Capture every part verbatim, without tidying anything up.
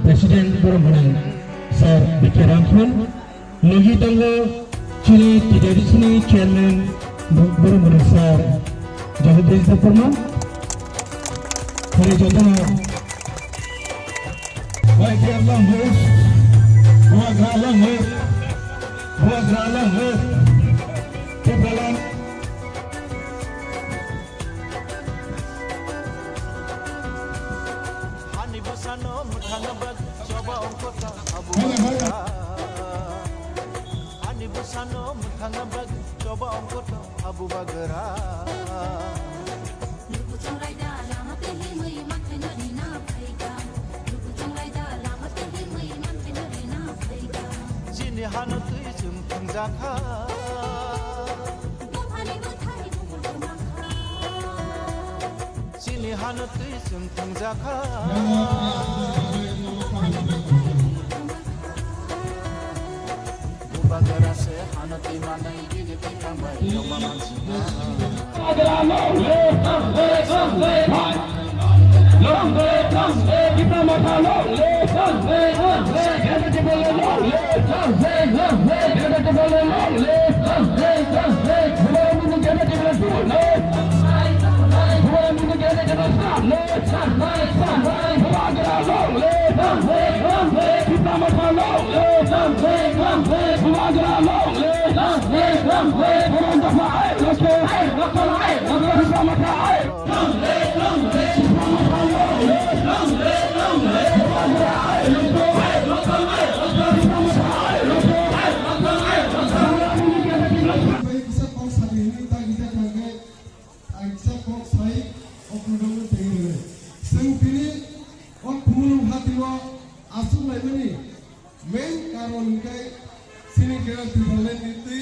President borok mwnang Sir B K Ramphun, logi tongo chini T D D C ni Chairman borok mwnang Sir Jagadish Debbarma, hari jotono Bubagra long live, Bubagra long live, Bubagra long live, Tipraland. Hani bwsano mwthangna bagwi choba ongkota abu bagra. Hani bwsano mwthangna bagwi choba ongkota abu bagra. Luku chongraida lama twi himwi mankhaino rina phaikha. Luku chongraida lama twi himwi mankhaino rina phaikha. Chini hano twi chwng thwngjakha. Buphani bwthani bukur kwmakha. Chini hano twi chwng thwngjakha. Bubagra se hano twi manwi bini twi tangbai tongma mansinai. Bai kisa kok sadi hini ta kisa thangkhe, ang kisa kok sai o program no tengwi rwnai. Chwng tini o Khumulwng hati o aswk laimani main karon hwnkhe chini Greater Tipraland ni twi,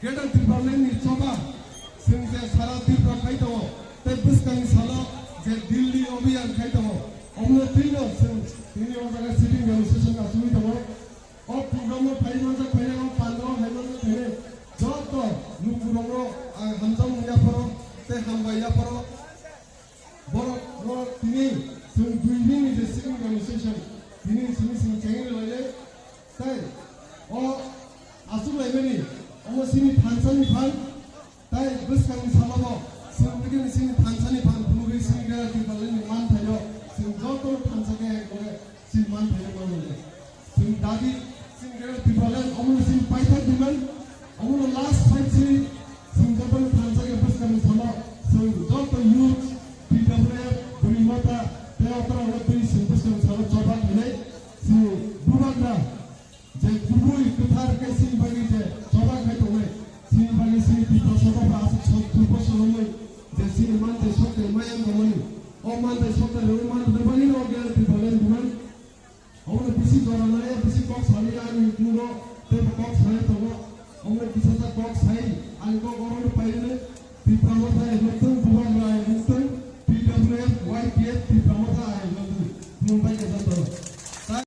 Greater Tipraland ni choba chwng je sara Tripura khai tongo, tei bwskangni salo je Delhi Abhiyan khai tongo, omono twino chwng tini o jaga sitting demonstration aswngwi tongo. O program o phai manjak phainai, o pandal o phai manjak phainai, joto lukurokno ang hamjakmung yapharo tei hambai yapharo. Borok rok tini chwng dui din ni je sitting demonstration tini simi simi chengwi rwlainai. Tei o aswk laimani omo sini thansa ni phan. Tai bwskangni salo bo chwng tei chini thansa ni phan phunugwi chini Greater Tipraland ni manthaino chwng joto thansa khe ekbago chini manthaino manliya. Chwng dabi chini Greater Tipraland omono chini paithak demand, omono last fight chini chwng joto thansa khe bwskangni salo chwng joto youth, T W F, bwrwi mata tei okra okra twi chwng bwskangni salo choba khainai chwng Bubagra. Je kubui kwthar khe chini bagwi je choba khai tongnai, chini bagwi chini Tiprasa dopha aswk sottur bosor wngwi je chini manthai sokthai maya wng tongmani, o manthai sokthai rwui man rwbagwino o Greater Tipraland buman. Obono bisi jora nai, bisi kok sanai ani nugo, tei bo kok sanai tongo. Obono kisasa kok sai, ani kok orono pairwno Tipra Motha hai wngthung, Bubagra hai wngthung, T W F, Y P F, Tipra